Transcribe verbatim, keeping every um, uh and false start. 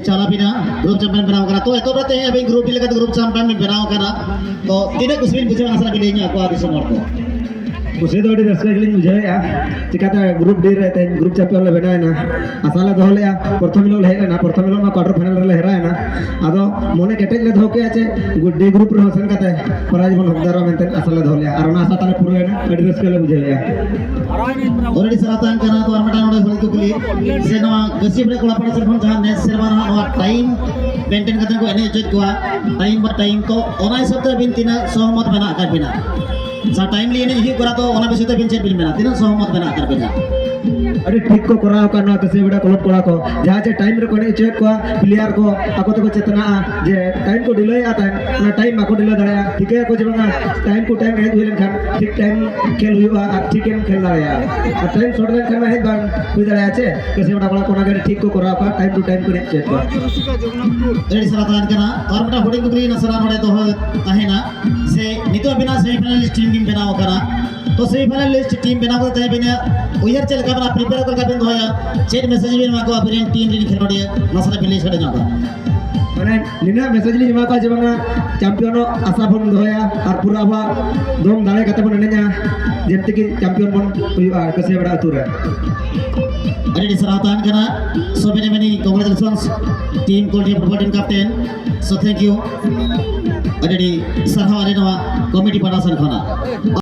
ᱪᱟᱞᱟᱣ ᱵᱤᱱᱟ, group champion ᱵᱮᱱᱟᱣ ᱠᱟᱱᱟ᱾ ᱛᱚ, ᱮᱛᱚᱦᱚᱵ ᱨᱮ ᱛᱮᱦᱮᱧ ᱟᱵᱤᱱ ᱜᱨᱩᱯ ᱰᱤ ᱞᱮᱠᱟᱛᱮ ᱜᱨᱩᱯ ᱪᱟᱢᱯᱤᱭᱟᱱ ᱵᱤᱱ ᱵᱮᱱᱟᱣ ᱠᱟᱱᱟ᱾ ᱛᱚ, ᱛᱤᱱᱟᱹᱜ ᱠᱩᱥᱤ ᱵᱤᱱ ᱵᱩᱡᱷᱟᱹᱣᱟ, ᱱᱟᱥᱮᱱᱟᱜ ᱵᱤᱱ ᱞᱟᱹᱭ ᱧᱚᱜ ᱟᱠᱚᱣᱟ ᱫᱤᱥᱚᱢ ᱦᱚᱲ ᱠᱚ? ᱠᱩᱥᱤ ᱫᱚ ᱟᱹᱰᱤ ᱨᱟᱹᱥᱠᱟᱹ ᱜᱮᱞᱤᱧ ᱵᱩᱡᱷᱟᱹᱣᱮᱫᱼᱟ᱾ ᱪᱤᱠᱟᱛᱮ ᱜᱨᱩᱯ ᱰᱤ ᱨᱮ ᱛᱮᱦᱮᱧ ᱜᱨᱩᱯ ᱪᱟᱢᱯᱤᱭᱟᱱ ᱞᱮ ᱵᱮᱱᱟᱣ ᱮᱱᱟ᱾ ᱟᱥᱟ ᱞᱮ ᱫᱚᱦᱚ ᱞᱮᱫᱼᱟ, ᱯᱨᱚᱛᱷᱚᱢ ᱦᱤᱞᱳᱜ ᱞᱮ ᱦᱮᱡ ᱞᱮᱱᱟ, ᱯᱨᱚᱛᱷᱚᱢ ᱦᱤᱞᱳᱜ ᱢᱟ ᱠᱣᱟᱨᱴᱟᱨ ᱯᱷᱟᱭᱱᱟᱞ ᱨᱮᱞᱮ ᱦᱮᱨᱟᱣ ᱮᱱᱟ᱾ ᱟᱫᱚ ᱢᱚᱱᱮ ᱠᱮᱴᱮᱡ ᱞᱮ ᱫᱚᱦᱚ ᱠᱮᱫᱼᱟ ᱡᱮ ᱰᱤ ᱜᱨᱩᱯ ᱨᱮᱦᱚᱸ ᱥᱮᱱ ᱠᱟᱛᱮ ᱯᱨᱟᱭᱤᱡᱽ ᱵᱚᱱ ᱦᱚᱠᱫᱟᱨᱚᱜᱼᱟ ᱢᱮᱱᱛᱮ ᱟᱥᱟ ᱞᱮ ᱫᱚᱦᱚ ᱞᱮᱫᱼᱟ, ᱟᱨ ᱚᱱᱟ ᱟᱥᱟ ᱛᱟᱞᱮ ᱯᱩᱨᱟᱹᱣᱮᱱᱟ᱾ ᱟᱹᱰᱤ ᱨᱟᱹᱥᱠᱟᱹ ᱞᱮ ᱵᱩᱡᱷᱟᱹᱣᱮᱫᱼᱟ᱾ ᱟᱹᱰᱤ ᱥᱟᱨᱦᱟᱣ ᱛᱟᱦᱮᱱ ᱠᱟᱱᱟ᱾ ᱛᱚ, ᱟᱨ ᱢᱤᱫᱴᱟᱝ ᱱᱚᱰᱮ ᱦᱚᱲ ᱠᱩᱠᱞᱤ, ᱥᱮ ᱱᱚᱣᱟ ᱠᱟᱹᱥᱤᱯᱩᱨ ᱠᱚᱲᱟ ᱯᱟᱲᱟ ᱥᱮᱫ ᱠᱷᱚᱱ ᱡᱟᱦᱟᱸ ᱱᱮᱥ ᱥᱮᱨᱢᱟ ᱨᱮᱱᱟᱜ ᱱᱚᱣᱟ ᱴᱟᱭᱤᱢ ᱢᱮᱱᱴᱮᱱ ᱠᱟᱛᱮ ᱠᱚ ᱮᱱᱮᱡ ᱦᱚᱪᱚᱭᱮᱫ ᱠᱚᱣᱟ, ᱴᱟᱭᱤᱢ ᱵᱟ ᱴᱟᱭᱤᱢ, ᱛᱚ ᱚᱱᱟ ᱦᱤᱥᱟᱹᱵ ᱛᱮ ᱟᱹᱵᱤᱱ ᱛᱤᱱᱟᱹᱜ ᱥᱚᱦᱚᱢᱚᱛ ᱢᱮᱱᱟᱜ ᱟᱠᱟᱫ ᱵᱤᱱᱟ? ᱡᱟᱦᱟᱸ ᱴᱟᱭᱤᱢᱞᱤ ᱮᱱᱮᱡ ᱦᱩᱭᱩᱜ ᱠᱟᱱᱟ, ᱛᱚ ᱚᱱᱟ ᱵᱤᱥᱚᱭ ᱛᱮ ᱟᱹᱵᱤᱱ ᱪᱮᱫ ᱵᱤᱱ ᱢᱮᱱᱟ? ᱛᱤᱱᱟᱹᱜ ᱥᱚᱦᱚᱢᱚᱛ ᱢᱮᱱᱟᱜ ᱟᱠᱟᱫ ᱵᱤᱱᱟ? ᱟᱹᱰᱤ ᱴᱷᱤᱠ ᱠᱚ ᱠᱚᱨᱟᱣ ᱟᱠᱟᱫ ᱱᱚᱣᱟ ᱠᱟᱹᱥᱤᱵᱮᱲᱟ ᱠᱞᱟᱵᱽ ᱠᱚᱲᱟ ᱠᱚ, ᱡᱟᱦᱟᱸ ᱡᱮ ᱴᱟᱭᱤᱢ ᱨᱮᱠᱚ ᱮᱱᱮᱡ ᱦᱚᱪᱚᱭᱮᱫ ᱠᱚᱣᱟ, ᱯᱞᱮᱭᱟᱨ ᱠᱚ ᱟᱠᱚ ᱛᱮᱠᱚ ᱪᱮᱛᱱᱟᱜᱼᱟ ᱡᱮ ᱴᱟᱭᱤᱢ ᱠᱚ ᱰᱤᱞᱮᱭᱮᱫᱼᱟ, ᱛᱟᱦᱮᱸᱫ ᱚᱱᱟ ᱴᱟᱭᱤᱢ ᱵᱟᱠᱚ ᱰᱤᱞᱮ ᱫᱟᱲᱮᱭᱟᱜᱼᱟ᱾ ᱴᱷᱤᱠᱟᱹᱭᱟᱠᱚ ᱡᱮ ᱵᱟᱝᱟ, ᱴᱟᱭᱤᱢ ᱴᱩ ᱴᱟᱭᱤᱢ ᱮᱱᱮᱡ ᱦᱩᱭ ᱞᱮᱱᱠᱷᱟᱱ ᱴᱷᱤᱠ ᱴᱟᱭᱤᱢ ᱠᱷᱮᱞ ᱦᱩᱭᱩᱜᱼᱟ ᱟᱨ ᱴᱷᱤᱠ ᱮᱢ ᱠᱷᱮᱞ ᱫᱟᱲᱮᱭᱟᱜᱼᱟ᱾ ᱟᱨ ᱴᱟᱭᱤᱢ ᱥᱚᱨᱴ ᱞᱮᱱᱠᱷᱟᱱ ᱢᱟ ᱦᱮᱡ ᱵᱟᱝ ᱦᱩᱭ ᱫᱟᱲᱮᱭᱟᱜᱼᱟ ᱪᱮ᱾ ᱠᱟᱹᱥᱤᱵᱮᱲᱟ ᱠᱚᱲᱟ ᱠᱚ ᱚᱱᱟ ᱜᱮ ᱟᱹᱰᱤ ᱴᱷᱤᱠ ᱠᱚ ᱠᱚᱨᱟᱣ ᱟᱠᱟᱫ, ᱴᱟᱭᱤᱢ ᱴᱩ ᱴᱟᱭᱤᱢ ᱠᱚ ᱮᱱᱮᱡ ᱦᱚᱪᱚᱭᱮᱫ ᱠᱚᱣᱟ᱾ ᱟᱹᱰᱤ ᱥᱟᱨᱦᱟᱣ ᱛᱟᱦᱮᱱ ᱠᱟᱱᱟ᱾ ᱟᱨ ᱢᱤᱫᱴᱟᱝ ᱦᱩᱰᱤᱧ ᱠᱩᱠᱞᱤ ᱱᱟᱥᱮᱱᱟᱜ ᱱᱚᱰᱮ ᱫᱚᱦᱚ ᱛᱟᱦᱮᱱᱟ, ᱥᱮ ᱱᱤᱛᱚᱜ ᱟᱵᱤᱱᱟᱜ ᱥᱮᱢᱤ ᱯᱷᱟᱭᱱᱟᱞᱤᱥᱴ ᱴᱤᱢ ᱵᱤᱱ ᱵᱮᱱᱟᱣ ᱟᱠᱟᱱᱟ, ᱛᱚ ᱥᱮᱢᱤ ᱯᱷᱟᱭᱱᱟᱞᱤᱥᱴ ᱴᱤᱢ ᱵᱮᱱᱟᱣ ᱠᱟᱛᱮ ᱟᱹᱵᱤᱱᱟᱜ ᱩᱭᱦᱟᱹᱨ ᱪᱮᱫ ᱞᱮᱠᱟ ᱢᱮᱱᱟᱜᱼᱟ, ᱯᱨᱤᱯᱮᱭᱟᱨ ᱚᱠᱟ ᱞᱮᱠᱟ ᱵᱤᱱ ᱫᱚᱦᱚᱭᱟ, ᱪᱮᱫ ᱢᱮᱥᱮᱡᱽ ᱵᱤᱱ ᱮᱢᱟ ᱠᱚᱣᱟ ᱟᱵᱤᱱ ᱨᱮᱱ ᱴᱤᱢ ᱨᱮᱱ ᱠᱷᱮᱞᱳᱰᱤᱭᱟᱹ, ᱱᱟᱥᱮᱱᱟᱜ ᱵᱤᱱ ᱞᱟᱹᱭ ᱥᱟᱰᱮ ᱧᱚᱜ ᱠᱚᱣᱟ? ᱢᱟᱱᱮ ᱱᱤᱱᱟᱹᱜ ᱢᱮᱥᱮᱡᱽ ᱞᱤᱧ ᱮᱢᱟ ᱠᱚᱣᱟ ᱡᱮ ᱵᱟᱝᱟ, ᱪᱟᱢᱯᱤᱭᱟᱱᱚᱜ ᱟᱥᱟ ᱵᱚᱱ ᱫᱚᱦᱚᱭᱟ ᱟᱨ ᱯᱩᱨᱟᱹ ᱟᱵᱚᱣᱟᱜ ᱫᱚᱢ ᱫᱟᱲᱮ ᱠᱟᱛᱮ ᱵᱚᱱ ᱮᱱᱮᱡᱼᱟ, ᱡᱮᱢᱛᱤ ᱠᱤ ᱪᱟᱢᱯᱤᱭᱟᱱ ᱵᱚᱱ ᱦᱩᱭᱩᱜᱼᱟ ᱠᱟᱹᱥᱤᱭᱟᱵᱟᱲᱟ ᱟᱹᱛᱩ ᱨᱮ᱾ ᱟᱹᱰᱤ ᱟᱹᱰᱤ ᱥᱟᱨᱦᱟᱣ ᱛᱟᱦᱮᱱ ᱠᱟᱱᱟ᱾ So many many congratulations team, Koltia football team captain. So thank you. ᱟᱹᱰᱤ ᱟᱹᱰᱤ ᱥᱟᱨᱦᱟᱣ ᱟᱞᱮ ᱱᱚᱣᱟ ᱠᱚᱢᱤᱴᱤ ᱯᱟᱦᱴᱟ ᱥᱮᱱ ᱠᱷᱚᱱᱟᱜ᱾